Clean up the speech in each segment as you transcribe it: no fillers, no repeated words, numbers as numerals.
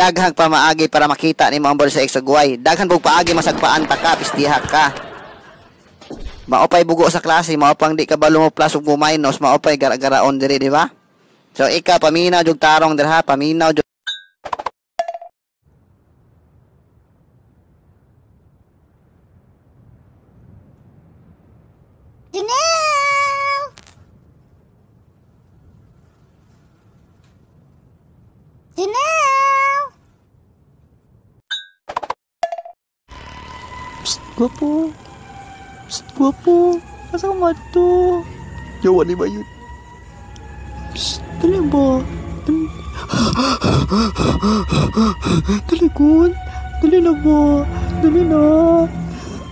Daghang pamaagi para makita nimo ang sa X ug Y. Daghan pug paagi masagpaan ta ka, pistiha ka. Mao pay bugo sa klase, mao pang di ka balo mo plus ug mo minus, mao pay gara-garaon diri, di ba? So ikaw paminaw jug tarong diri ha, paminaw jug. Janelle! Janelle! Psst, gwapo. Psst, gwapo. Asa ka madto? Yawa ni ba yun? Psst, dali ba? Dali. Dali kun. Dali na ba? Dali na.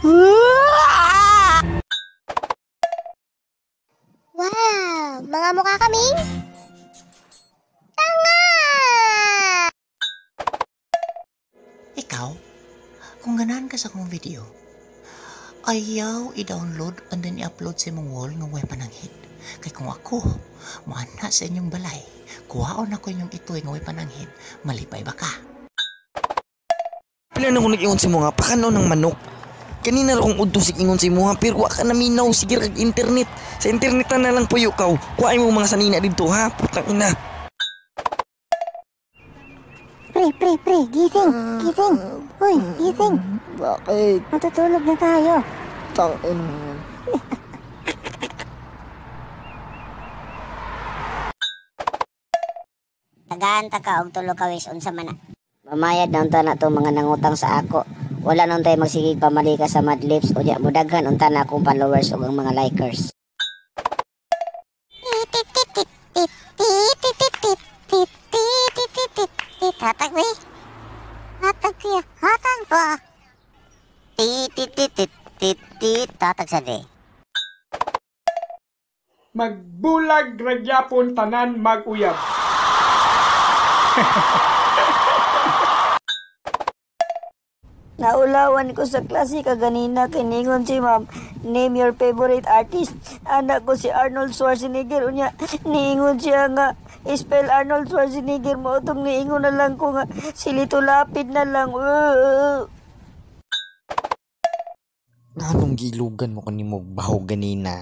Ah! Wow! Mga mukha kaming tanga! Ikaw, kung ganahan ka sa akong video, ayaw i-download and then i-upload sa imong wall nga way pananghid. Kay kung ako, muana sa inyong balay, kuhaon ako inyong itoy nga way pananghid, malipay ba ka? Pila na ko nag-ingon sa imo nga, pakano ng manok. Kanina ra kong udto sig ingon sa imo ha, pero wa ka naminaw, sige kag internet. Sa internet na lang puyo kaw. Kuha mo mga sanina didto ha, putang ina. Pre, pre, pre, gising, gising. Uy, gising. Bakit? Matutulog na tayo. Tang ina mo yan. Tagaan ta ka og tulo ka wis unsa man na. Mamayad na unta na to mga nangutang sa ako. Wala na untay magsigig pamalika sa Mad Lips o diya mudaghan unta na akong followers ug ang mga likers. Hatag we. Hatag kuya. Hatag pa. Ti ti ti ti ti ti tatag sa di. Magbulag ragyapon tanan mag-uyab. Naulawan ko sa klase kaganina kay ningon si ma'am, name your favorite artist. Anak ko si Arnold Schwarzenegger. Unya, niingon siya nga, spell Arnold Schwarzenegger mo. Utong niingon na lang ko nga, si Lito Lapid na lang. Nganong gilugan mo kanimo baho ganina?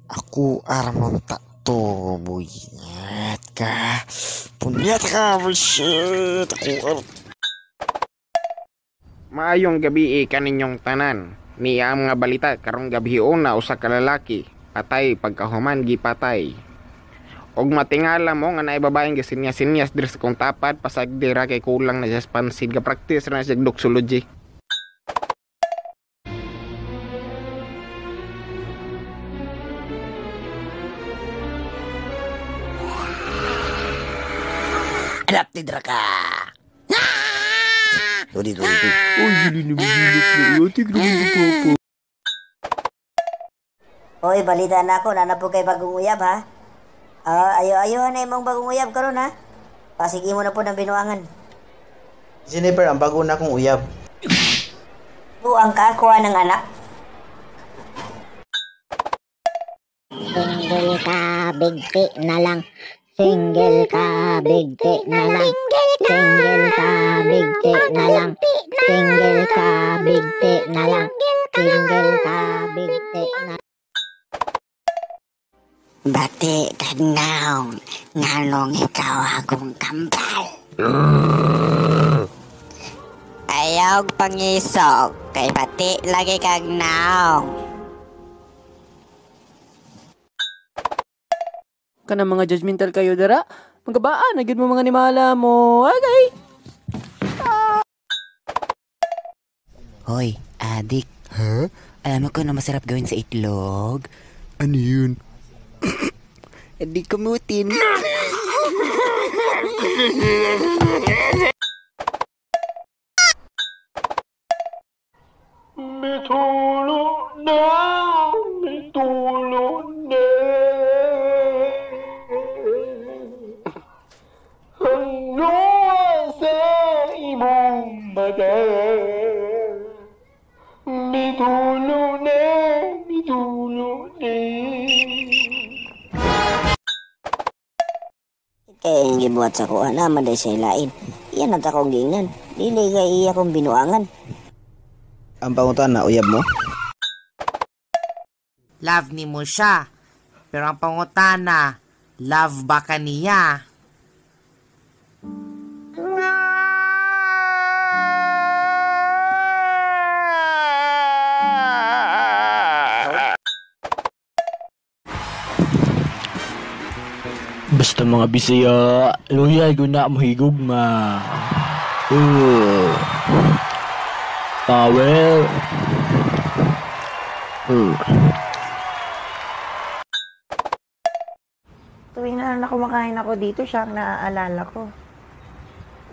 Ako aram ta to, bunyat ka. Punyat ka, shit. Ako aram. Maayong gabi kaninyong tanan. Niya ang mga balita karong gabi una usa ka lalaki patay pagkahuman gipatay. Og matingala mo nga naay babaeng gisinyas-sinyas diri sa kong tapad pasag dira kay kulang na siya sa pansin ga practice ra na siya doxology. Adapted ra ka. Dito, dito. Uy, dili na magilok na. Ate, grabe sa papa. Hoy, balita na ako, nana po kay bagong uyab ha. Ayo-ayo na imong bagong uyab karon ha. Pasigi mo na po ng binuangan. Jennifer, ang bago na akong uyab. Buang ka, kuha ng anak. Single ka, bigti na lang. Single ka, bigti na lang. Single ka, bigti na lang. Single ka, bigti na lang. Single ka, bigti na lang. Bati ka naong, nganong ikaw akong kambal. Ayaw pangisok, kay bati lagi kag naong. Kanang mga judgmental kayo dara, magabaan na gyud mo mga nimala mo. Okay. Hoy, adik. Huh? Alam mo kung ano masarap gawin sa itlog? Ano yun? Hindi kumutin. Mitulo na, mitulo na. Ang luha sa imong mata. Mitulo na, mitulo na. Eh, ang gibuhat sa kuha naman day sa ilain. Iyan ang akong giingnan. Dili kay iya kong binuangan. Ang pangutana, uyab mo? Love ni mo siya. Pero ang pangutana, love ba ka niya? Basta mga Bisaya, loyal ko na mohigugma. Power. Tuwing na kumakain ako dito, siya ang naaalala ko.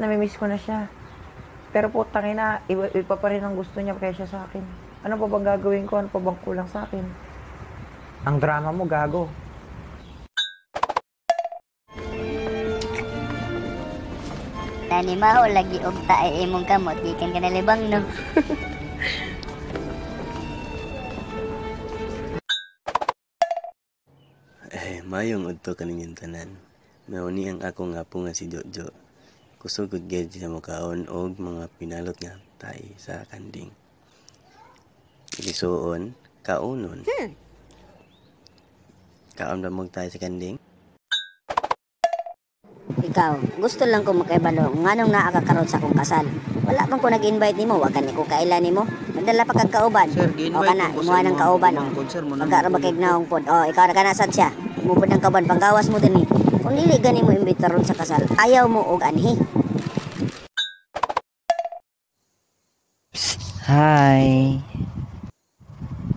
Namimiss ko na siya. Pero putang ina, iba, iba pa rin ang gusto niya kaysa sa akin. Ano pa bang gagawin ko? Ano pa bang kulang sa akin? Ang drama mo, gago. Dani maho lagi og tae imong kamot gikan ka nalibang no. Eh, mayong udto kaninyong tanan. Mauni ang akong apo nga si Jojo. Kusog gud gyud siya mokaon og mga pinalot nga tae sa kanding. Lisuon, kaunon. Kaon ba mo tae sa kanding? Ikaw, gusto lang ko makaibalo nganong naa ka karon sa akong kasal. Wala man ko nag-invite nimo, wa gani ko kaila nimo. Nagdala pa kag kauban. Sir, O gi-invite kana, ko sa imuha ng imong kauban o. pamangkon, sir, mo na Pagka ra ba kay gnaong pod. O, ikaw na kana sad siya. Imo pod ang kauban panggawas mo dinhi. Kung dili gani mo imbita ron sa kasal, ayaw mo og anhi. Hi.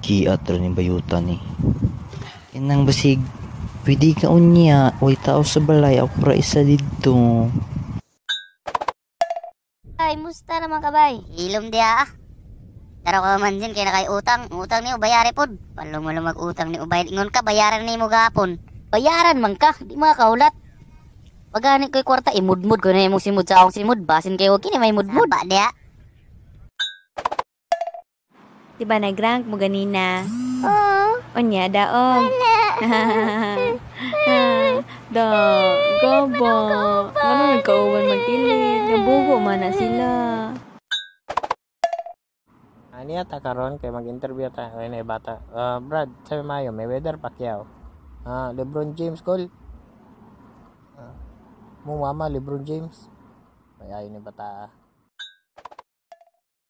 Kiat ra ni bayuta ni. Inang basig, pwede ka unya, way tao sa balay, ako ra isa didto. Ay, musta naman ka bay? Ilom diha ah. Taro ka man din kay nakay utang, utang niyo bayari pod. Palo mo lang mag-utang ni ubayad ingon ka bayaran nimo gapon. Bayaran man ka, di makaulat. Pagani ko'y kwarta imudmud ko na imong simud sa akong simud, basin kay og kini may mudmud. Ba diha. Di ba nag-rank mo ganina? Oo. Unya, daog. Da, gaba. Ano nagkauban mag-ilit? Nabugo man na sila. Ani ata karon kay mag-interview ta kay na bata. Brad, sabi mayo Mayweather Pacquiao. LeBron James gol. Mo mama LeBron James. May ayo ni bata.